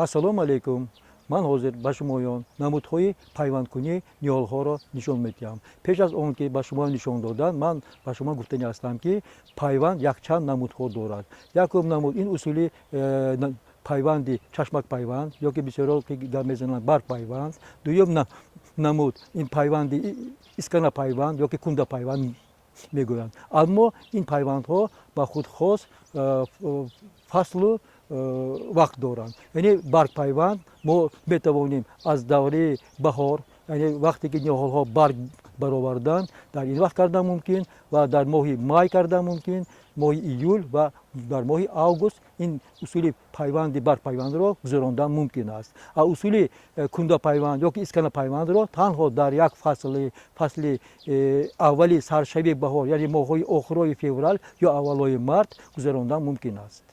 Ассалому алайкум. Ман ҳозир ба шумоён намудҳои пайвандкунии ниҳолҳоро нишон медиҳам. Пеш аз он ки ба шумо нишон додан, ман ба шумо гуфтани ҳастам, ки пайванд якчанд намудҳо дорад. Якум намуд ин усули пайванди чашмакпайванд ё ки бисёро ки гап мезананд, баргпайванд. Дуюм намуд ин пайванди исканапайванд ё ки кундапайванд мегӯянд. Аммо ин пайвандҳо ба худ хос фаслу вақт доранд. Яъне баргпайванд мо метавонем аз давраи баҳор, яъне вақте ки ниҳолҳо барг бароварданд, дар ин вақт кардан мумкин ва дар моҳи май кардан мумкин, моҳи июл ва дар моҳи август ин усули пайванди баргпайвандро гузарондан мумкин аст. А усули кундапайванд ё ки исканапайвандро танҳо дар як фасли, фасли аввали саршавии баҳор, яъне моҳҳои охирои феврал ё аввалҳои март гузарондан мумкин аст.